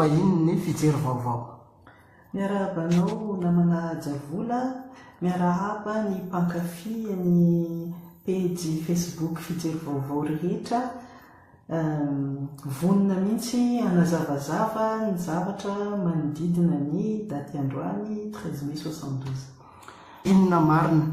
Vahiny ny fijery vaovao. Miarahaba anao namana Haja Vola, miarahaba ny mpankafy ny pejy Facebook Fijery Vaovao rehetra. Vonona mihitsy hanazavazava ny zavatra manodidina ny daty androany 13 mai 72. Inona marina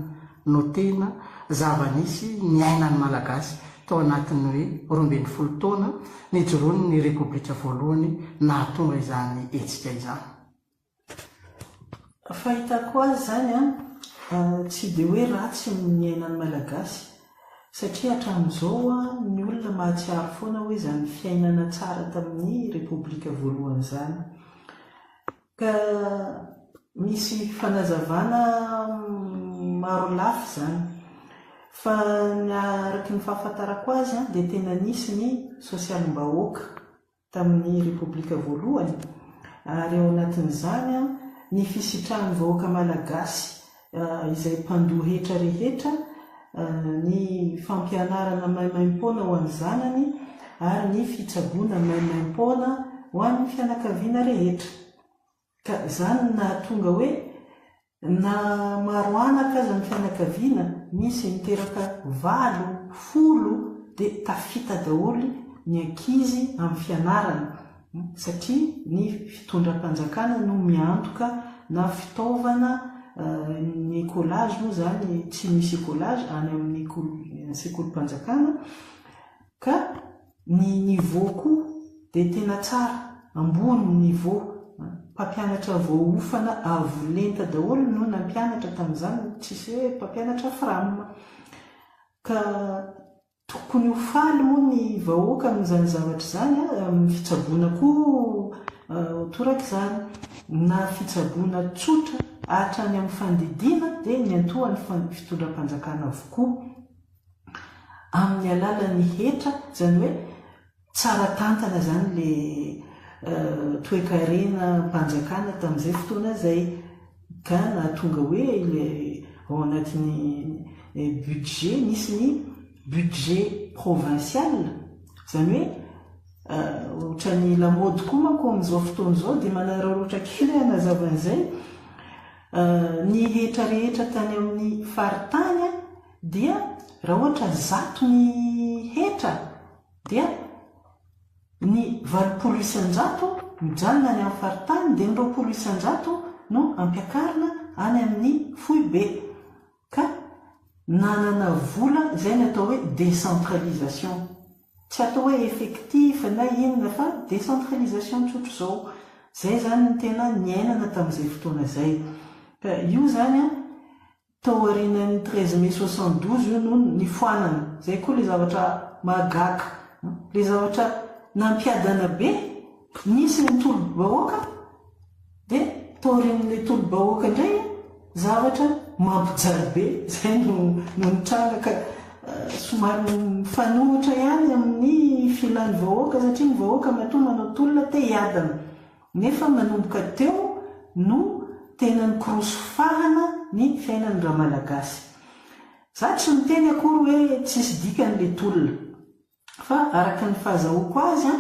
no tena zava-nisy niainan'ny Malagasy tao anatin'ny hoe 12 taona nijoroan'ny Repoblika voalohany nahatonga izany hetsika izany? Fahitako azy izany an, tsy dia hoe ratsy ny niainan'ny Malagasy satria hatramin'izao ny olona mahatsiaro foana hoe izany fiainana tsara tamin'ny Repoblika voalohany izany. Ka misy fanazavana maro lafy izany. Fa ny araky ny fahafantarako azy dia tena nisy ny sosialim-bahoaka tamin'ny Repoblika voalohany ary ao anatin'izany ny fisitrahan'ny vahoaka malagasy izay mpandoa hetra rehetra ny fampianarana maimaimpoana ho an'ny zanany ary ny fitsaboana maimaimpoana ho an'ny fianakaviana rehetra. Ka izany no nahatonga hoe na maro anaka aza ny fianakaviana, misy niteraka valo, 10 dia tafita daholo ny ankizy amin'ny fianarana satria ny fitondram-panjakana no miantoka na fitaovana, ny écolage moa izany tsy misy écolage any amin'ny sekolim-panjakana ka ny niveau koa dia tena tsara, ambony ny niveau, mpampianatra voaofana avo lenta daholo no nampianatra tamin'izany, tsisy hoe mpampianatra fram. Ka Tokony ho faly moa ny vahoaka amin'izany zavatra izany, amin'ny fitsaboana koa torak'izany. Na fitsaboana tsotra hatrany amin'ny fandidiana dia niantohan'ny fitondram-panjakana avokoa amin'ny alalan'ny hetra, izany hoe tsara tantana izany ilay toekarena-mpanjakana tamin'izay fotoana izay ka nahatonga hoe ilay ao anatin'ny budget nisy ny budget provincial, izany hoe ohatran'ny lamaody koa manko amin'izao fotoana izao dia manararaotra kely aho hanazava an'izay, ny hetra rehetra tany amin'ny faritany dia raha ohatra 100 ny hetra dia ny 80% mijanona any amin'ny faritany dia ny 20% no ampiakarina any amin'ny foibe. Ka nanana vola izay ny atao hoe décentralisation. Tsy atao hoe effectif na inona fa décentralisation tsotr'izao. Izay izany no tena niainana tamin'izay fotoana izay. Ka io izany an, Tao aorianan'ny 13 mai 72 io no nifoanana. Izay koa ilay zavatra mahagaga. Ilay zavatra nampiadana be, nisy ny tolo-bahoaka, dia tao aorian'ilay tolo-bahoaka indray zavatra mampijaly be izay no no nitranga ka somary mifanohitra ihany amin'ny filan'ny vahoaka satria ny vahoaka matoa manao tolona te hiadana. Nefa manomboka teo no tena nikorosy fahana ny fiainan'ny Ramalagasy. Za tsy miteny akory hoe tsisy dikany le tolona. Fa araka ny fahazahoako azy an,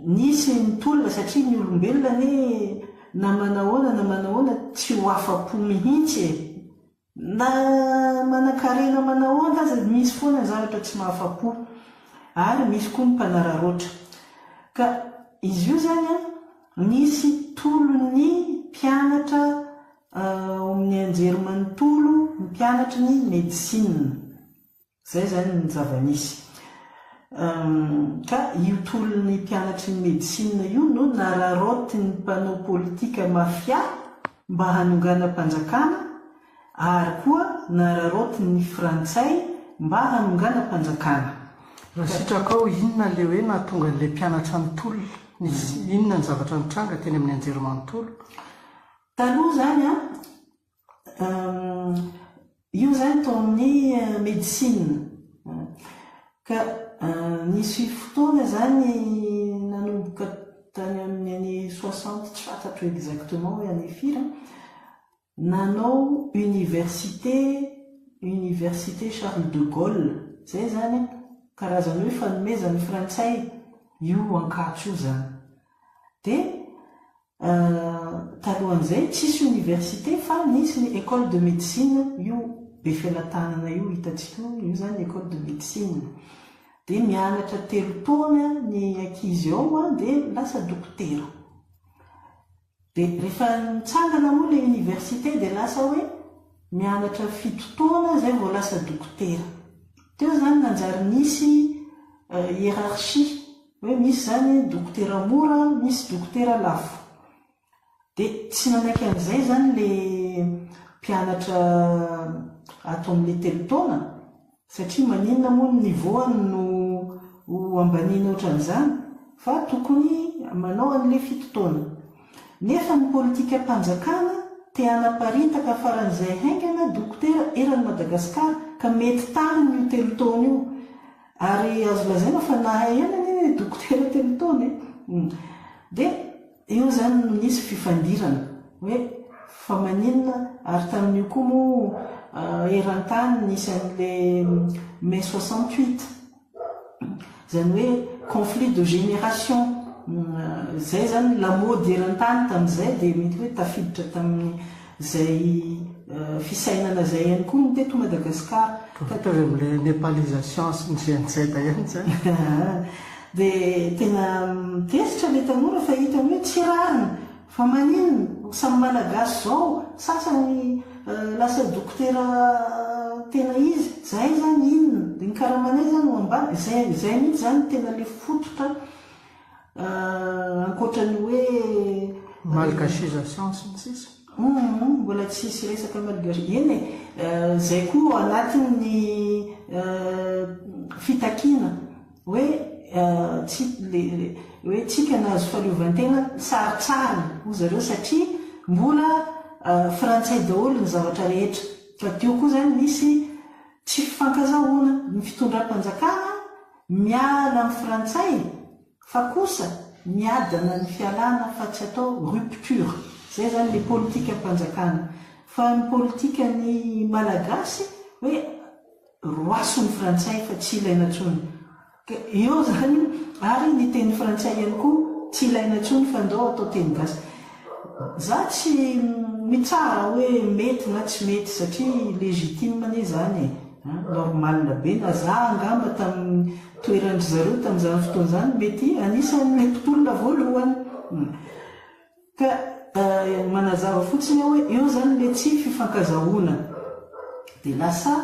nisy ny tolona satria ny olombelona anie na manahoana na manahoana tsy ho afa-po mihitsy e. Na manankarena manahoana aza misy foana ny zavatra tsy mahafapo ary misy koa ny mpanararaotra. Ka izy io izany an, nisy tolon'ny mpianatra ao amin'ny anjerimanontolo, ny mpianatry ny medecine. Izay izany ny zava-nisy. Ka io tolon'ny mpianatry ny medecine io no nararaotin'ny mpanao politika mafia mba hanonganam-panjakana ary koa nararaotin'ny frantsay mba hanonganam-panjakana. Raha sitrakao, inona ilay hoe nahatonga an'ilay mpianatra nitolona? Nisy inona ny zavatra nitranga teny amin'ny anjerimanontolo? Taloha izany an, Io izany tao amin'ny médecine. Ka nisy fotoana izany nanomboka tany amin'ny année 60, tsy fantatro exactement hoe année firy an, nanao université, université Charles de Gaulle, izay izany karazana hoe fanomezan'ny frantsay. Io Ankatso io izany. Dia talohan'izay tsisy université fa nisy ny école de médecine io Befelatanana io hitantsika io, io izany école de médecine. Dia mianatra telo taona ny ankizy ao dia lasa dokotera. Dia rehefa nitsangana moa ilay université dia lasa hoe mianatra fito taona izay vao lasa dokotera. Teo izany nanjary nisy hiérarchie hoe misy izany dokotera mora, misy dokotera lafo. Dia tsy nanaiky an'izay izany ilay mpianatra ato amin'ilay telo taona satria maninona moa ny niveau-ny no ho ambaniana ohatran'izany fa tokony manao an'ilay fito taona. Nefa ny politikam-panjakana te hanaparitaka faran'izay haingana dokotera eran'i Madagasikara ka mety taminy io telo taona io. Ary azo lazaina fa nahay ihany anie ilay dokotera telo taona e. Dia eo izany no nisy fifandirana hoe fa maninona ary tamin'io koa moa eran-tany nisy an'ilay mai 68. Izany hoe conflit de génération. Izay izany lamaody eran-tany tamin'izay dia mety hoe tafiditra tamin'izay fisainana izay ihany koa ny teto Madagasikara. Mitovy amin'ilay népalisation sy ny GNZ ihany izany. Dia tena tezitra ilay tanora fa hitany hoe tsy rariny. Fa maninona? Samy malagasy zao, sasany lasa dokotera tena izy, zahay zany inona? Dia ny karamanay zany ho ambany? Zay zay mihitsy zany tena le fototra ankoatra ny hoe Malgachisation sy ny sisa. Humm mbola tsisy resaka malgache, eny e, zay koa ao anatin'ny fitakiana Hoe tsy le hoe tsika nahazo fahaleovantena sarotsariny hoy zareo satria mbola frantsay daholo ny zavatra rehetra. Fa teo koa zany nisy tsy fifankazahoana, ny fitondram-panjakana miala amin'ny frantsay fa kosa miadana ny fialana fa tsy atao rupture. Zay zany le politikam-panjakana. Fa ny politikan'ny malagasy hoe Roaso ny frantsay fa tsy ilaina tsony. Ka eo zany ary ny teny frantsay ihany koa tsy ilaina tsony fa ndao atao teny gasy. Za tsy mitsara hoe mety na tsy mety satria legitime anie zany e! Normal be na za angamba tamin'ny toeran-dry zareo tamin'izany fotoana izany mety anisan'ny mpitolona voalohany. Ka manazava fotsiny aho hoe eo izany ilay tsy fifankazahoana. Dia lasa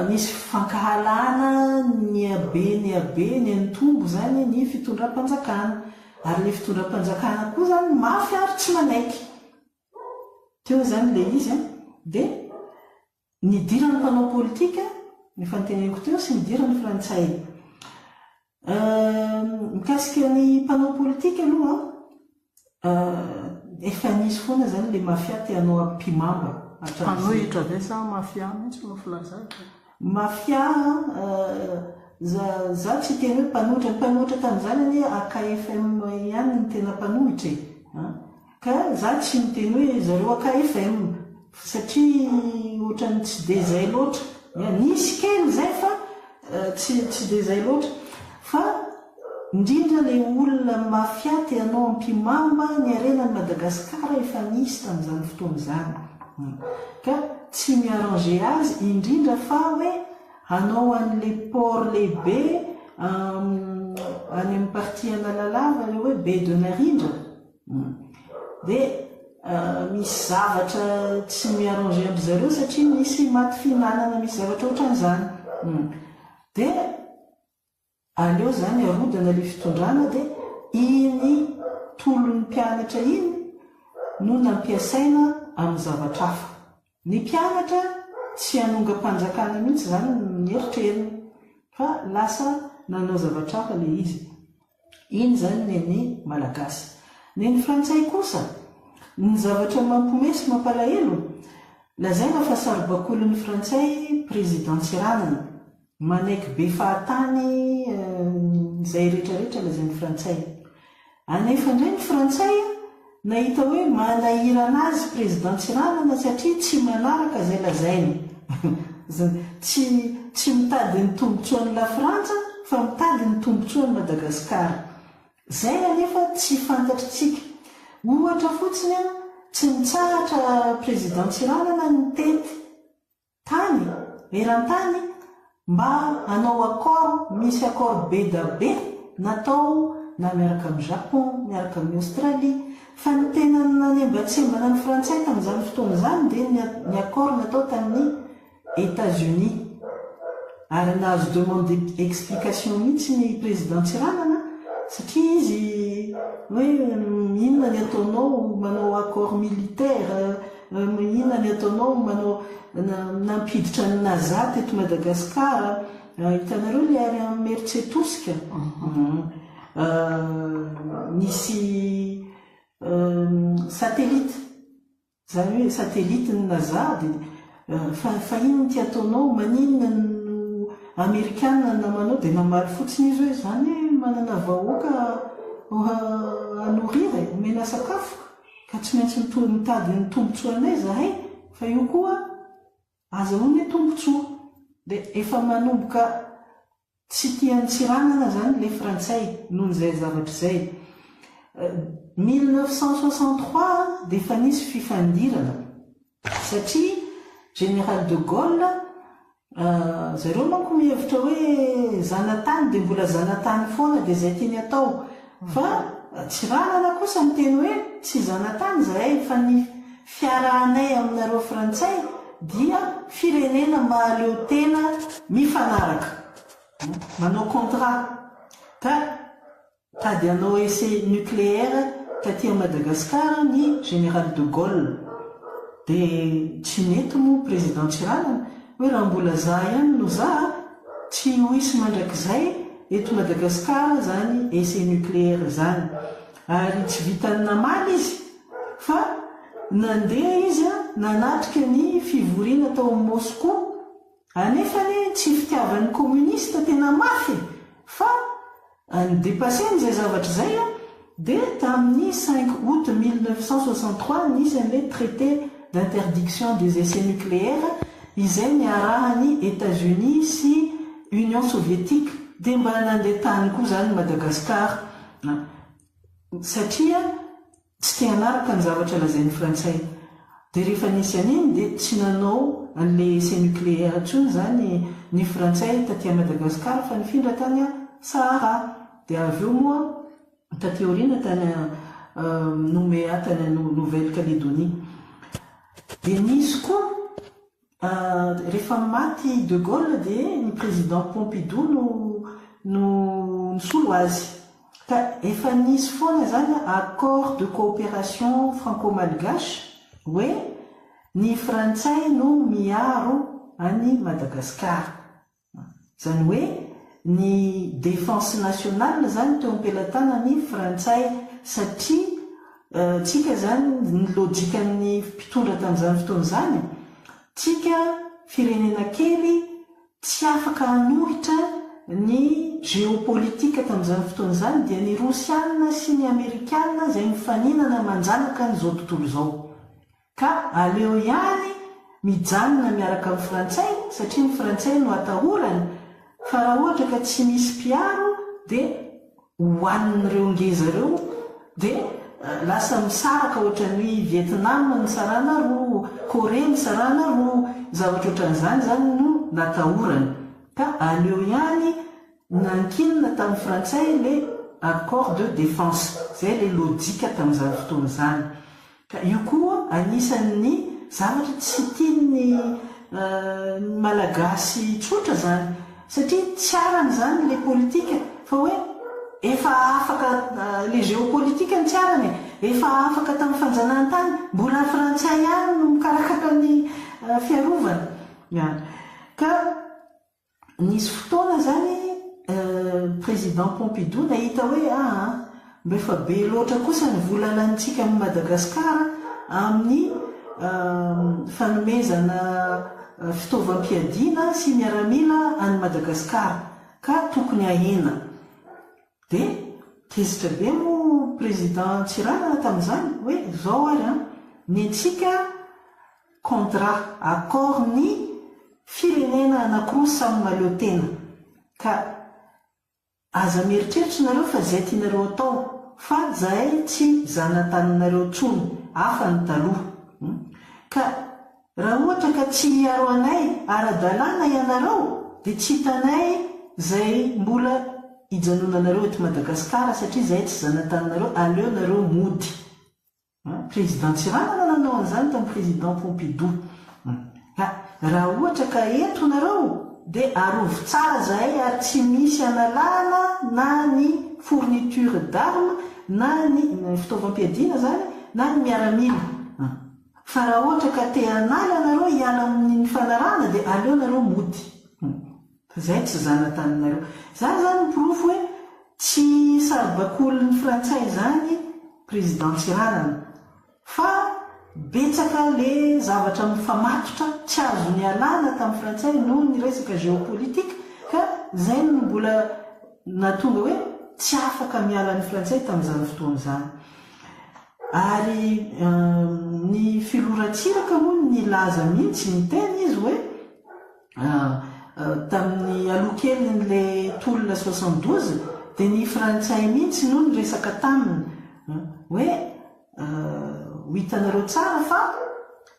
nisy fankahalana nihabe nihabe niha-nitombo izany ny fitondram-panjakana. Ary ilay fitondram-panjakana koa izany mafy ary tsy manaiky. Teo izany ilay izy an. Dia nidiran'ny mpanao politika, efa noteneniko teo, sy nidiran'ny frantsay. Mikasika ny mpanao politika aloha an, efa nisy foana izany ilay mafia te hanao ampimamba hatramin'izay. Mpanohitra ve sa mafia mihitsy no filaza azy? Mafia an, za za tsy hiteny hoe mpanohitra, ny mpanohitra tamin'izany anie AKFM ihany no tena mpanohitra e, an. Ka za tsy miteny hoe zareo akfm satria ohatran'ny tsy dia izay loatra, nisy kely izay fa tsy tsy dia izay loatra fa indrindra ilay olona mafia te hanao ampimamba ny harenan'i Madagasikara efa nisy tamin'izany fotoana izany ka tsy mi-arranger azy indrindra fa hoe hanao an'ilay port lehibe any amin'ny partie Analalava ilay hoe baie de Narindra. Dia misy zavatra tsy mi-arranger an-dry zareo satria misy maty fihinanana, misy zavatra ohatran'izany. Dia aleo izany arodana ilay fitondrana dia iny tolon'ny mpianatra iny no nampiasaina amin'ny zavatra hafa. Ny mpianatra tsy hanongam-panjakana mihitsy izany ny eritreriny fa lasa nanao zavatra hafa ilay izy. Iny izany ny an'ny Malagasy. Ny an'ny Frantsay kosa, ny zavatra mampiomehy sy mampalahelo, lazaina fa saribakolin'ny Frantsay Président Tsiranana, manaiky be fahatany izay rehetrarehetra lazain'ny Frantsay. Anefa indray ny Frantsay nahita hoe manahirana azy Président Tsiranana satria tsy manaraka izay lazainy. Tsy tsy mitady ny tombotsoan'i Lafrantsa. fa mitady ny tombotsoan'i Madagasikara. Izay anefa tsy fantatr'tsika. Ohatra fotsiny an, tsy nitsahatra Président Tsiranana nitety tany, eran-tany, mba hanao accord, misy accord be da be natao na miaraka amin'i Japon, miaraka amin'i Australie, fa ny tena nanembatsembana ny frantsay tamin'izany fotoana izany dia ny accord natao tamin'i Etats-Unis. Ary nahazo demande d'explication mihitsy ny président Tsiranana satria izy hoe inona ny ataonao manao accord militaire, inona ny ataonao manao nampiditra ny Naza teto Madagascar, hitanareo ilay ary Imerintsiatosika nisy satellite. Izany hoe satellite ny Naza dia fa fa inona ity ataonao, maninona no amerikana ny namanao dia namaly fotsiny izy hoe izany hoe manana vahoaka à nourrir e, omena sakafo ka tsy maintsy mitady ny tombotsoanay izahay fa io koa azahoana hoe tombotsoa dia efa manomboka Tsy tian'i Tsiranana zany le frantsay noho izay zavatra izay. 1963 dia efa nisy fifandirana satria Général de Gaulle, zareo manko mihevitra hoe zanatany dia mbola zanatany foana dia izay tiany atao fa Tsiranana kosa miteny hoe tsy zanatany izahay fa ny fiarahanay aminareo frantsay dia firenena mahaleo tena mifanaraka, manao contrat, ka tady hanao essai nucléaire taty à Madagascar ny Général de Gaulle dia tsy nety moa Président Tsiranana hoe raha mbola za ihany no za tsy ho hisy mandrakizay eto Madagascar zany essai nucléaire zany ary tsy vitan'ny namaly izy Fa nandeha izy nanatrika ny fivoriana tao Moscou, anefa anie tsy fitiavan'ny communiste tena mafy e! fa ni-depasser-ny izay zavatra izay dia tamin'ny cinq août 1963 nisy an'ilay traité d'interdiction des essais nucléaires izay niarahan'i Etats-Unis sy Union Soviétique dia mba nandeha tany koa izany Madagascar satria Tsy te hanaraka ny zavatra lazain'ny frantsay. Dia rehefa nisy an'iny dia tsy nanao an'ilay essai nucléaire intsony izany ny frantsay taty Madagascar fa nifindra tany Sahara. Dia avy eo moa taty aoriana tany Nouméa tany Nouvelle Calédonie. Dia nisy koa Rehefa maty De Gaulle dia ny président Pompidou no no nisolo azy. Ka efa nisy foana izany accord de coopération franco-malgache hoe ny frantsay no miaro an'i Madagasikara. Izany hoe ny défense nationale izany teo am-pelatanan'ny frantsay satria tsika izany ny lojikan'ny mpitondra tamin'izany fotoana izany, tsika firenena kely tsy afaka hanohitra ny géopolitique tamin'izany fotoana izany dia ny rosiana sy ny amerikana izay mifaninana manjanaka an'izao tontolo izao. Ka aleo ihany mijanona miaraka amin'ny frantsay satria ny frantsay no atahorany fa raha ohatra ka tsy misy mpiaro dia hohanin'ireo ngeza ireo dia lasa misaraka ohatran'ny Vietnam nisarahana roa, Corée nisarahana roa, zavatra ohatran'izany izany no natahorany ka aleo ihany nankinina tamin'ny frantsay le accord de défense, zay le lojika tamin'izany fotoana izany. Ka io koa anisan'ny zavatra tsy tian'ny Malagasy tsotra zany satria tsy arany zany le politika fa hoe efa afaka le géopolitique no tsy arany e, efa afaka tamin'ny fanjanahantany mbola frantsay ihany no mikarakara ny fiarovana ka Nisy fotoana izany Président Pompidou nahita hoe aa mba efa be loatra kosa ny vola lanintsika amin'i Madagasikara amin'ny fanomezana fitaovam-piadiana sy miaramila an'i Madagasikara ka tokony ahena. Dia tezitra be moa Président Tsiranana tamin'izany hoe izao ary an, ny antsika contrat, accord ny firenena anakiroa samy mahaleo tena ka. Aza mieritreritra nareo fa zay tianareo atao fa zahay tsy zanataninareo tsony, hafa ny taloha. Ka raha ohatra ka tsy hiaro anay ara-dalàna ianareo dia tsy hitanay zay mbola hijanonanareo eto Madagascar satria zahay tsy zanataninareo aleo nareo mody. Président Tsiranana nanao an'izany tamin'ny Président Pompidou. Ka raha ohatra ka eto nareo dia arovy tsara zahay ary tsy misy analana na ny fourniture d'armes na ny fitaovam-piadiana zany na ny miaramila. Fa raha ohatra ka te hanala nareo hiala amin'ny nifanarahana dia aleo nareo mody. Fa zay tsy zanataninareo. Zany zany ny porofo hoe tsy saribakolin'ny frantsay zany président Tsiranana. Fa betsaka le zavatra mifamatotra tsy azo nialana tamin'ny frantsay noho ny resaka géopolitique ka zay no mbola nahatonga hoe tsy afaka miala ny frantsay tamin'izany fotoana izany. Ary ny filoha Ratsiraka moa nilaza mihitsy, niteny izy hoe Tamin'ny aloha kelin'ilay tolona 72 dia ny frantsay mihitsy no niresaka taminy hoe ho hitanareo tsara fa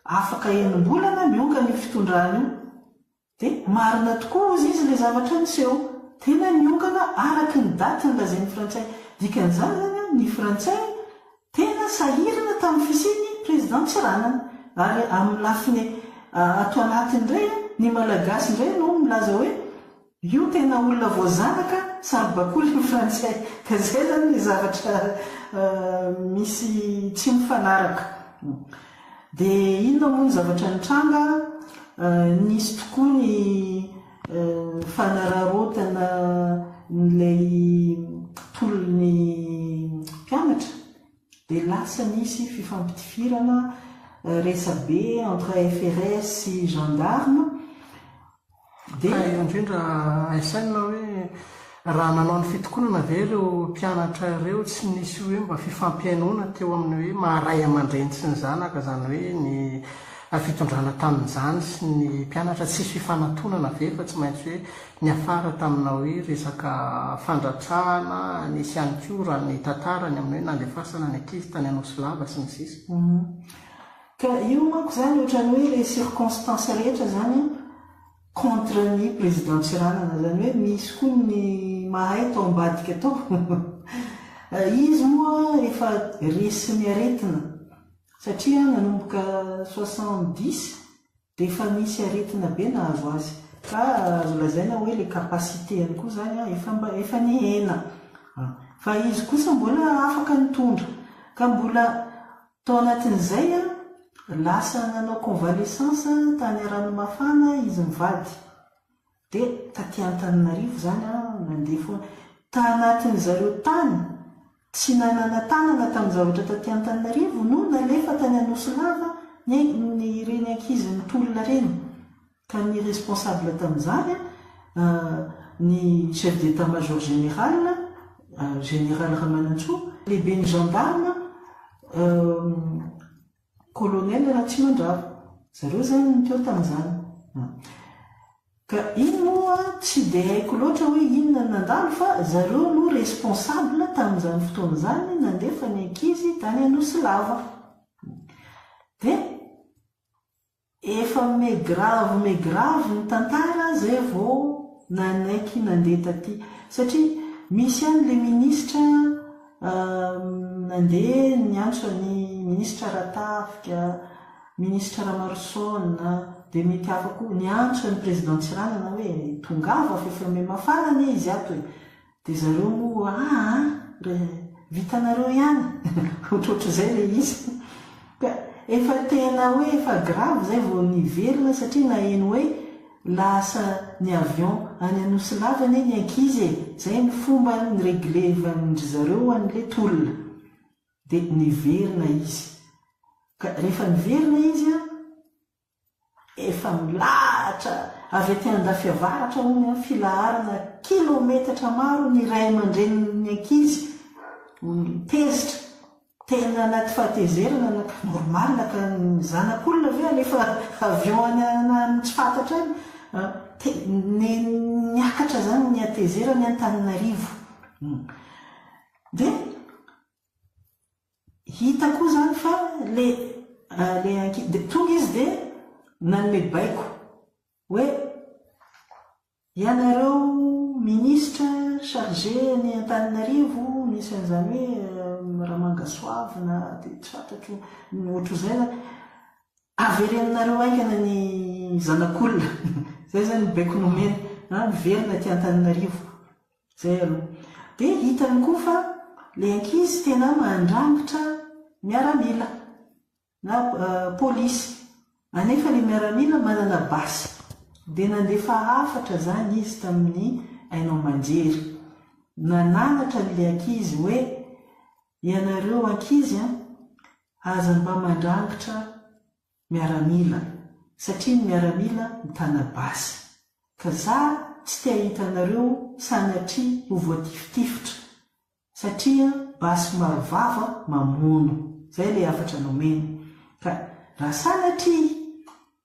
afaka enim-bolana miongana io fitondrana io. Dia marina tokoa hozy izy ilay zavatra niseho. Tena niongana araka ny daty nolazain'ny frantsay. Dikan'izany izany ny frantsay Tena sahirana tamin'ny fisian'ny Président Tsiranana. Ary amin'ny lafiny ato anatiny indray, ny Malagasy indray no milaza hoe io tena olona voazanaka saribakoly ny Frantsay. Ka izay izany ilay zavatra misy tsy mifanaraka. Dia inona moa ny zavatra nitranga? Nisy tokoa ny fanararaotana an'ilay tolon'ny mpianatra dia lasa nisy fifampitifirana, resabe entre FRS sy gendarme dia. Ka eo indrindra SN hoe raha nanao ny fitokonana ve ireo mpianatra ireo tsy nisy hoe mba fifampihainoana teo amin'ny hoe maha ray aman-dreny sy ny zanaka izany hoe ny fitondrana tamin'izany sy ny mpianatra tsisy fifanatonana ve fa tsy maintsy hoe niafara tamina hoe resaka fandratrana, nisy ihany koa raha ny tantara ny amin'ny hoe nandefasana ny ankizy tany Anosilava sy ny sisa. Ka io manko zany ohatran'ny hoe le circonstance rehetra zany an contre ny président Tsiranana, zany hoe misy koa ny mahay tao ambadika tao, izy moa efa resin'ny aretina Satria nanomboka 70 dia efa nisy aretina be nahazo azy. Ka azo lazaina hoe le capacité-ny koa zany efa mba efa nihena. Fa izy kosa mbola afaka nitondra. Ka mbola tao anatin'izay lasa nanao convalescence tany Ranomafana izy mivady. Dia taty Antananarivo izany aho nandeha foana. Tanatin'ny zareo tany, tsy nanana tanana tamin'ny zavatra taty Antananarivo no nalefa tany Anosilava ny ny ireny ankizy nitolona ireny. Ka ny responsable tamin'izany ny chef d'état major général, général Ramanantsoa, lehiben'ny gendarme, Colonel Ratsimandrava. Zareo zany no teo tamin'izany. Ka iny moa tsy dia haiko loatra hoe inona no nandalo fa zareo no responsable tamin'izany fotoana izany nandefa ny ankizy tany Anosilava. Dia Efa me grave me grave ny tantara zay vao nanaiky nandeha taty satria misy ihany le ministra nandeha niantso an'i ministra Ratafika, ministra Ramaroson dia mety hafa koa niantso an'i président Tsiranana hoe tongava fa efa me mafana anie izy ato e! Dia zareo moa aa re vitanareo ihany ohatrohatr'izay ilay izy. Ka efa tena hoe efa grave izay vao niverina satria naheno hoe lasa ny avion any Anosilava anie ny ankizy e, izay ny fomba ni-reglevan-dry zareo an'ilay tolona. Dia niverina izy. Ka rehefa niverina izy an, Efa milahatra avy aty Andafiavaratra hono an, filaharana kilometatra maro ny ray aman-drenin'ny ankizy tezitra, tena anaty fahatezerana na normal ka ny zanak'olona ve alefa avion any any tsy fantatra any, niakatra zany ny hatezerany Antananarivo. Dia hita koa izany fa le le ankizy, dia tonga izy dia nanome baiko hoe ianareo minisitra chargé ny Antananarivo, misy an'izany hoe Ramangasoavina dia tsy fantatro, ohatr'izay izany, Averenonareo haingana ny zanak'olona. Zay zany ny baiko nomena. A, miverina aty Antananarivo. Zay aloha. Dia hitany koa fa le ankizy tena mandrangitra miaramila na polisy. Anefa le miaramila manana basy. Dia nandefa hafatra zany izy tamin'ny haino aman-jery. Nananatra an'le ankizy hoe ianareo ankizy an, Aza mba mandrangitra miaramila satria ny miaramila mitana basy. Ka za tsy te hahita anareo sanatria ho voatifitifitra satria basy maro vava mamono. Zay le hafatra nomeny. Ka raha sanatria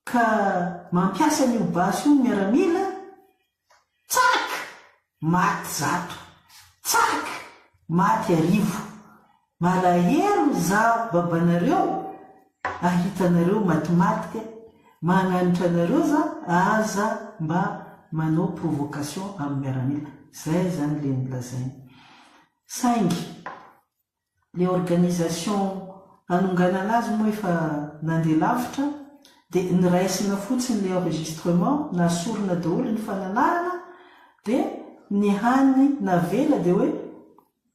ka mampiasa an'io basy io ny miaramila, Tsak! Maty zato. Tsak! Maty arivo. Malahelo za babanareo ahita anareo matimatika magnanitra anareo za aza mba manao provocation am miaramila. Zay zany le nolazainy. Saingy Le organisation hanonganana azy moa efa nandeha lavitra dia niraisina fotsiny le enregistrement, nasorina daholo ny fananarana dia ny hany navela dia hoe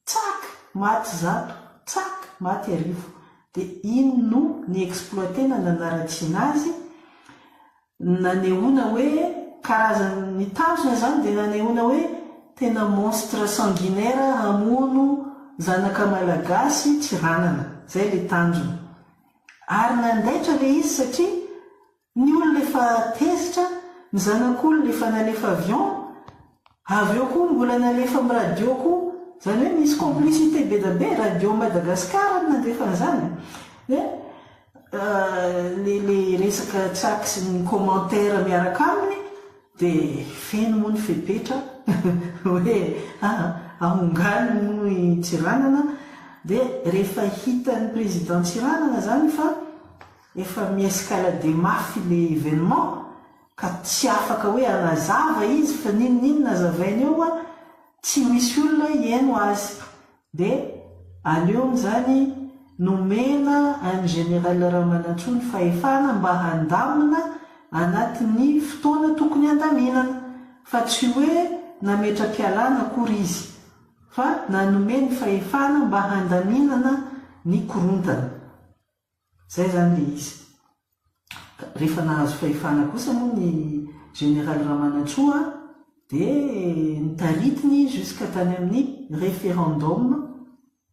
tsak! maty zato, tsak! maty arivo. Dia iny no ni-exploiter-na nanaratsiana azy Nanehoana hoe karazany ny tanjona izany dia nanehoana hoe tena monstre sanguinaire hamono zanaka malagasy Tsiranana. Izay ilay tanjona. Ary nandaitra ilay izy satria ny olona efa tezitra, ny zanak'olona efa nalefa avion, avy eo koa mbola nalefa amin'ny radio koa. Izany hoe misy complicité be dia be, radio Madagascar no nandefa an'izany. Dia Le le resaka tsaky sy ny commentaire miaraka aminy dia feno moa ny fepetra hoe ahongany moa i Tsiranana dia rehefa hitan'ny président Tsiranana zany fa efa mi-escalader mafy le événement ka tsy afaka hoe hanazava izy fa n'inon'inona azavainy eo tsy misy olona hihaino azy Dia aleony izany nomena an'i Général Ramanantsoa ny fahefana mba handamina anatin'ny fotoana tokony handaminana, fa tsy hoe nametra-pialana akory izy, fa nanome ny fahefana mba handaminana ny korontana. Zay zany le izy. Ka rehefa nahazo fahefana kosa moa ny Général Ramanantsoa dia notaritiny jusqu'à tany amin'ny référendum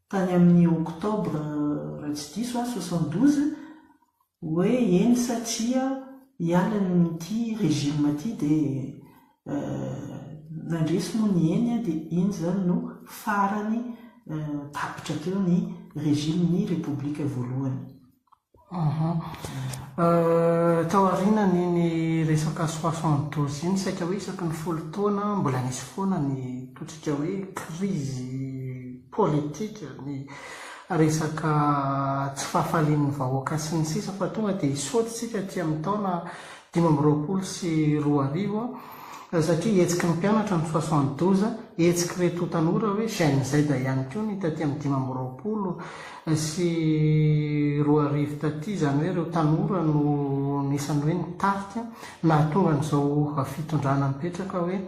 tany amin'ny octobre raha tsy diso aho 72 hoe eny sa tsia hiala amin'ity régime ity dia Nandresy moa ny eny dia iny izany no farany tapitra teo ny régime-n'ny Repoblika voalohany. Tao aorianan'iny resaka 72 iny, saika hoe isaky ny folo taona mbola nisy foana ny ataontsika hoe crise politique, ny resaka tsy fahafalian'ny vahoaka sy ny sisa fa tonga dia hisaoty isika aty amin'ny taona 2025 satria hetsiky ny mpianatra ny 72, hetsik'ireto tanora hoe Gen Z ihany koa ny taty amin'ny 2025 taty, izany hoe ireo tanora no anisan'ny hoe nitarika nahatonga an'izao fitondrana mipetraka hoe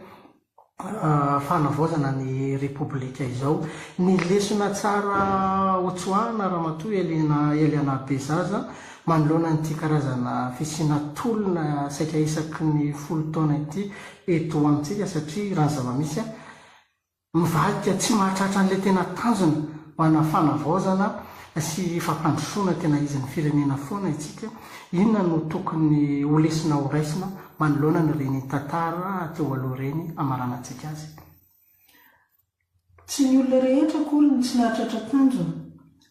fanavaozana ny Repoblika izao. Ny lesona tsara hotsoahana Ramatoa Eliana Eliana Bezaza manoloana an'ity karazana fisiana tolona saika isaky ny folo taona ity eto amintsika satria raha ny zava-misy mivadika tsy mahatratra an'ilay tena tanjona ho ana fanavaozana sy fampandrosoana tena izy ny firenena foana isika, inona no tokony ho lesona ho raisina manoloana an'ireny tantara teo aloha ireny hamaranantsika azy? Tsy ny olona rehetra akory no tsy nahatratra tanjona,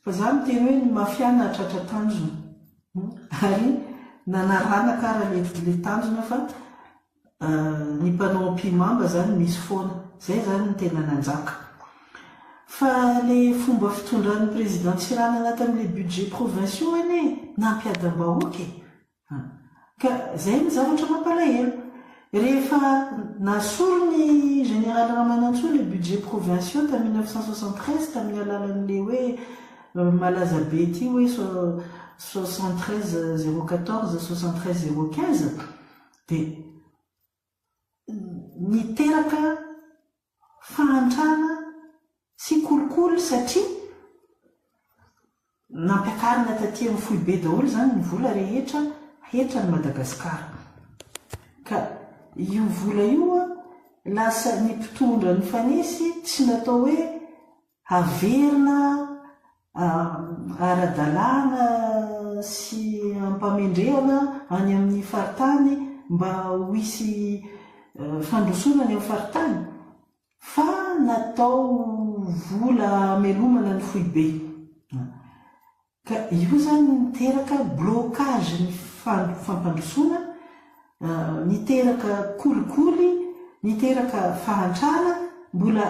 fa za miteny hoe ny mafia nahatratra tanjona ary nanaranaka ara le tanjona fa Ny mpanao ampihimamba zany misy foana. Zay zany no tena nanjaka. Fa le fomba fitondran'ny président Tsiranana tamin'le budget provinciaux anie nampiadam-bahoaka e! Ka zay ny zavatra mampalahelo. Rehefa nasoron'i Général Ramanantsoa le budget provinciaux tamin'ny 1973 tamin'ny alalan'le hoe malaza be ity hoe 73 014, 73 015 dia niteraka fahantrana sy kolikoly satria nampiakarina taty amin'ny foibe daholo izany ny vola rehetra hetran'i Madagasikara. Ka io vola io lasa ny mpitondra nifanesy tsy natao hoe haverina ara-dalàna sy am-pamendrehana any amin'ny faritany mba ho hisy fandrosoana any amin'ny faritany fa natao vola hamelomana ny foibe. Ka io izany niteraka blocage ny fampandrosoana, niteraka kolikoly, niteraka fahantrana, mbola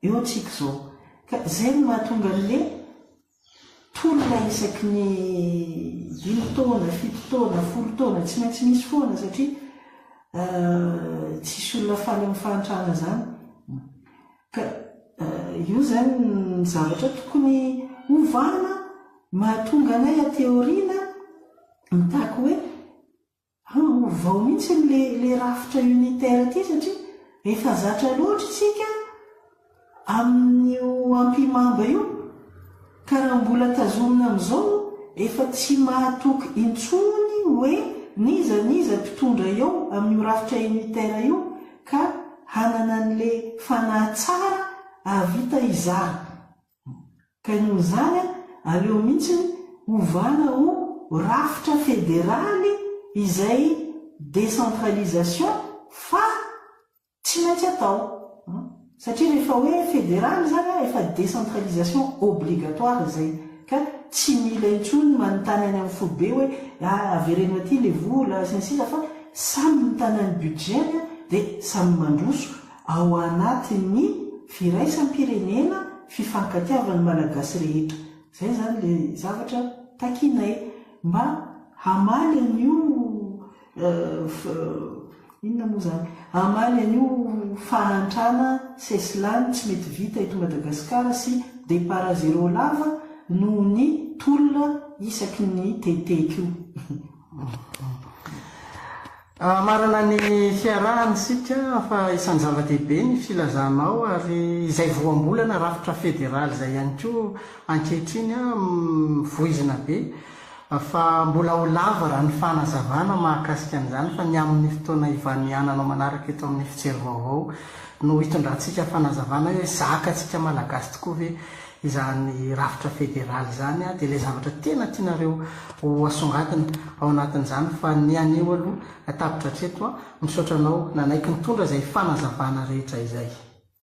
eo tsika izao. Ka izay no mahatonga an'le tolona isaky ny dimy taona, fito taona, folo taona, tsy maintsy misy foana satria tsisy olona faly amin'ny fahantrana izany. Ka io izany ny zavatra tokony hovana mahatonga anay aty aoriana mitaky hoe ovao mihitsy le le rafitra unitaire ity satria efa zatra loatra isika amin'io ampihimamba io ka raha mbola tazomina amin'izao efa tsy mahatoky intsony hoe n'iza n'iza mpitondra eo amin'io rafitra unitaire io ka hanana an'le fanahy tsara hahavita hizara. Ka noho izany aleo mihitsy ovana ho rafitra federaly izay décentralisation fa tsy maintsy atao. Satria rehefa hoe federaly izany efa décentralisation obligatoire izay. Ka tsy mila intsony manontany any amin'ny foibe hoe avereno aty le vola sy ny sisa fa samy mitana ny budget-ny dia samy mandroso ao anatin'ny firaisam-pirenena fifankatiavan'ny Malagasy rehetra. Izay izany le zavatra takianay mba hamaly an'io Inona moa izany? Hamaly an'io fahantrana sesilany tsy mety vita eto Madagasikara sy départ à zéro lava noho ny tolona isaky ny teteka io. Hamarana ny fiarahana isika fa isan'ny zava-dehibe ny filazanao ary izay voambolana rafitra federaly izay ihany koa ankehitriny voizina be Fa mbola ho lava raha ny fanazavana mahakasika an'izany fa ny amin'ny fotoana ivaniananao manaraka eto amin'ny Fijery Vaovao no hitondrantsika fanazavana hoe zakantsika Malagasy tokoa ve izany rafitra federaly izany dia ilay zavatra tena tianareo ho asongadina ao anatin'izany fa ny anio aloha tapitra hatreto. Misaotra anao nanaiky nitondra izay fanazavana rehetra izay.